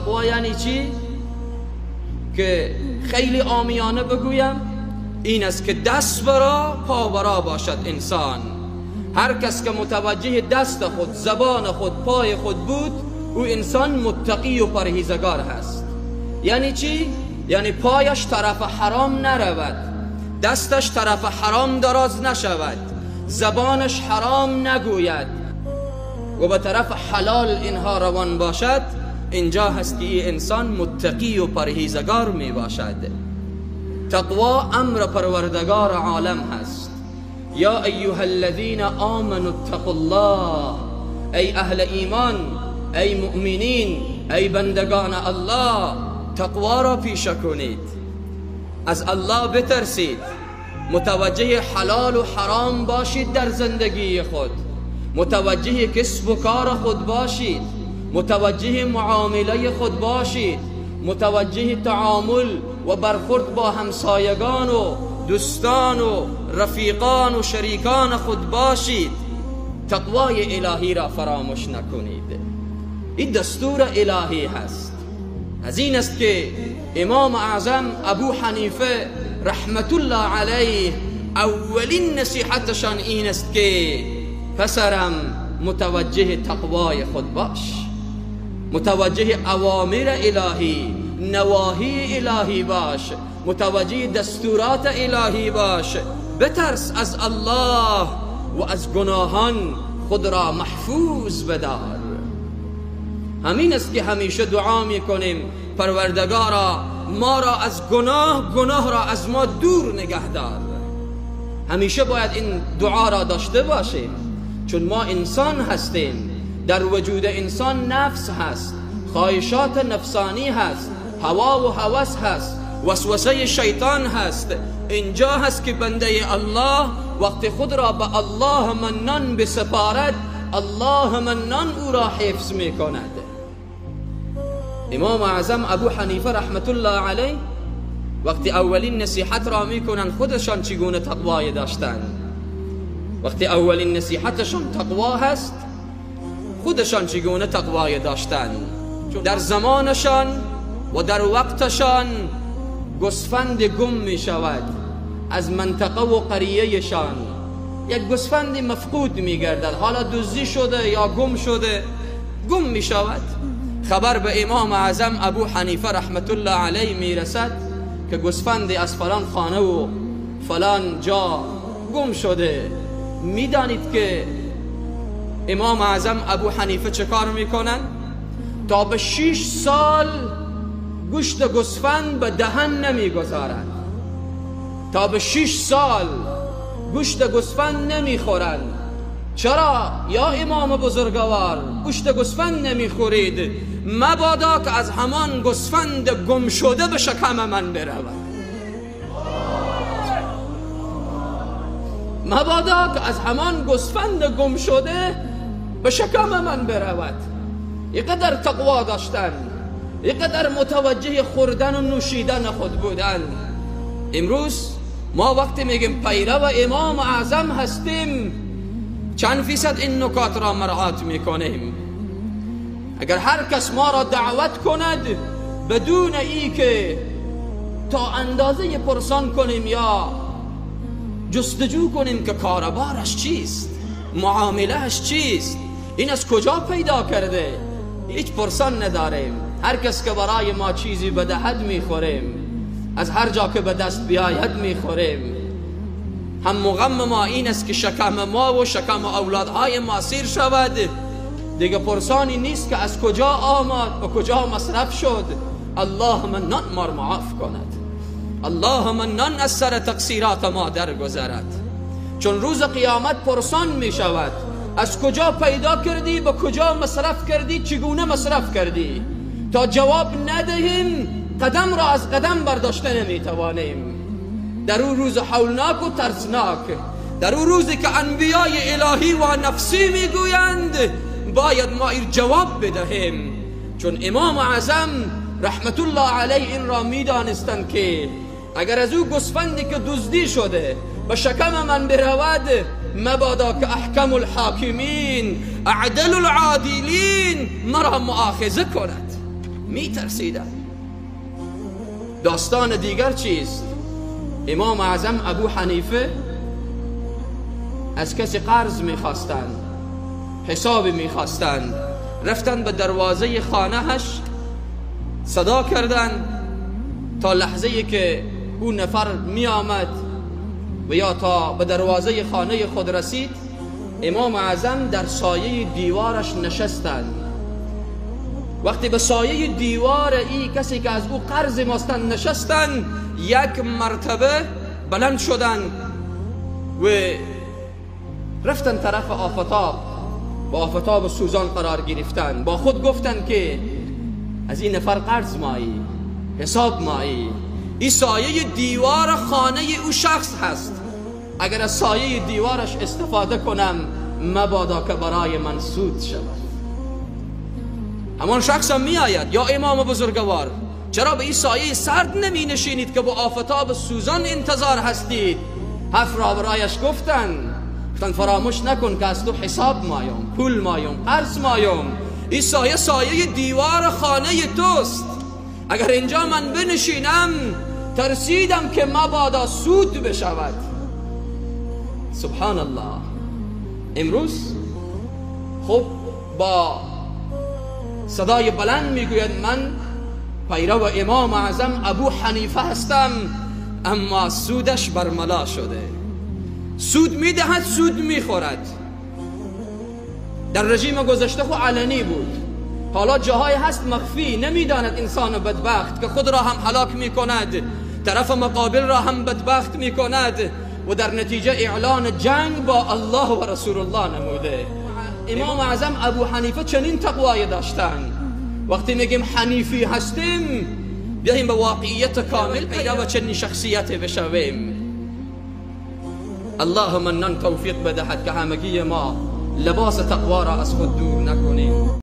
تقوا یعنی چی؟ که خیلی عامیانه بگویم این است که دست برا پا برا باشد انسان. هر کس که متوجه دست خود، زبان خود، پای خود بود، او انسان متقی و پرهیزگار هست. یعنی چی؟ یعنی پایش طرف حرام نرود، دستش طرف حرام دراز نشود، زبانش حرام نگوید و به طرف حلال اینها روان باشد. اینجا هست که این انسان متقی و پرهیزگار می باشد. تقوا امر پروردگار عالم هست. یا ایها الذین آمنوا اتقوا الله، ای اهل ایمان، ای مؤمنین، ای بندگان الله، تقوا را پیشه کنید، از الله بترسید، متوجه حلال و حرام باشید در زندگی خود، متوجه کسب و کار خود باشید، متوجه معامله خود باشید، متوجه تعامل و برخورد با همسایگان و دوستان و رفیقان و شریکان خود باشید. تقوای الهی را فراموش نکنید. این دستور الهی هست. از این است که امام اعظم ابو حنیفه رحمت الله علیه اولین نصیحتشان این است که پسرم متوجه تقوای خود باش، متوجه اوامر الهی، نواهی الهی باش، متوجه دستورات الهی باش، بترس از الله و از گناهان خود را محفوظ بدار. همین است که همیشه دعا میکنیم پروردگارا ما را از گناه، گناه را از ما دور نگه دار. همیشه باید این دعا را داشته باشیم، چون ما انسان هستیم، در وجود انسان نفس هست، خواهشات نفسانی هست، هوا و هوس هست، وسوسه شیطان هست. اینجا هست که بنده الله وقت خود را به الله منان بسپارد، الله منان او را حفظ میکند. امام اعظم ابو حنیفه رحمت الله علیه وقتی اولین نصیحت را میکنند خودشان چگونه تقوای داشتند. وقتی اولین نصیحتشان تقوا هست، خودشان چگونه تقوای داشتند. در زمانشان و در وقتشان گوسفند گم می شود از منطقه و قریهشان، یک گوسفند مفقود می گردد، حالا دزدی شده یا گم شده، گم می شود. خبر به امام اعظم ابو حنیفه رحمت الله علیه می رسد که گوسفند از فلان خانه و فلان جا گم شده. می دانید که امام اعظم ابو حنیفه چه کار میکنن؟ تا به 6 سال گوشت گوسفند به دهن نمیگذارند، تا به 6 سال گوشت گوسفند نمیخورند. چرا یا امام بزرگوار گوشت گوسفند نمیخورید؟ مبادا که از همان گوسفند گم شده به شکم من برود، مبادا که از همان گوسفند گم شده به شکم من برود. اینقدر تقوا داشتن، اینقدر متوجه خوردن و نوشیدن خود بودن. امروز ما وقتی میگیم پیرو امام اعظم هستیم، چند فیصد این نکات را مراعات میکنیم؟ اگر هر کس ما را دعوت کند بدون ای که تا اندازه پرسان کنیم یا جستجو کنیم که کاربارش چیست، معاملهش چیست، این از کجا پیدا کرده، هیچ پرسان نداریم. هر کس که برای ما چیزی بدهد میخوریم، از هر جا که به دست بیاید میخوریم. هم غم ما این است که شکم ما و شکم اولادهای ما سیر شود، دیگه پرسانی نیست که از کجا آمد و کجا مصرف شد. الله منان ما را معاف کند، الله منان از سر تقصیرات ما درگذرد. چون روز قیامت پرسان می شود از کجا پیدا کردی، به کجا مصرف کردی، چگونه مصرف کردی. تا جواب ندهیم قدم را از قدم برداشته نمی توانیم. در اون روز حولناک و ترسناک، در اون روزی که انبیای الهی و نفسی میگویند، باید ما این جواب بدهیم. چون امام اعظم رحمت الله علیه این را میدانستند که اگر از او گوسفندی که دزدی شده به شکم من برود، مبادا که احکم الحاکمین اعدل العادلین مرا مؤاخذه کند. میترسیدند. داستان دیگر چیست؟ امام اعظم ابو حنیفه از کسی قرض میخواستند، حسابی میخواستند، رفتن به دروازه خانهش صدا کردند تا لحظه که او نفر می آمد و یا تا به دروازه خانه خود رسید، امام اعظم در سایه دیوارش نشستند. وقتی به سایه دیوار ای کسی که از او قرض ماستند نشستند، یک مرتبه بلند شدند و رفتن طرف آفتاب، با آفتاب سوزان قرار گرفتند. با خود گفتند که از این نفر قرض مایی، حساب مایی، این سایه دیوار خانه او شخص هست، اگر از سایه دیوارش استفاده کنم مبادا که برای من سود شود. همان شخص هم می آید، یا امام بزرگوار چرا به این سایه سرد نمی نشینید که با آفتاب سوزان انتظار هستید؟ حرف را برایش گفتند، گفتند فراموش نکن که از تو حساب مایم، پول مایم، قرض مایم، این سایه سایه دیوار خانه توست، اگر اینجا من بنشینم ترسیدم که مبادا سود بشود. سبحان الله. امروز خب با صدای بلند میگوید من پیرو امام اعظم ابو حنیفه هستم، اما سودش برملا شده، سود میدهد سود میخورد. در رژیم گذشته خو علنی بود، حالا جاهای هست مخفی، نمیداند انسان بدبخت که خود را هم هلاک میکند، طرف مقابل را هم بدبخت میکند و در نتیجه اعلان جنگ با الله و رسول الله نموده. امام اعظم ابو حنیفه چنین تقوای داشتند. وقتی میگیم حنیفی هستیم، بیاییم به واقعیت کامل پیدا و چنین شخصیت بشویم. الله منان توفیق بدهد که همگی ما لباس تقوا را از خود دور نکنیم.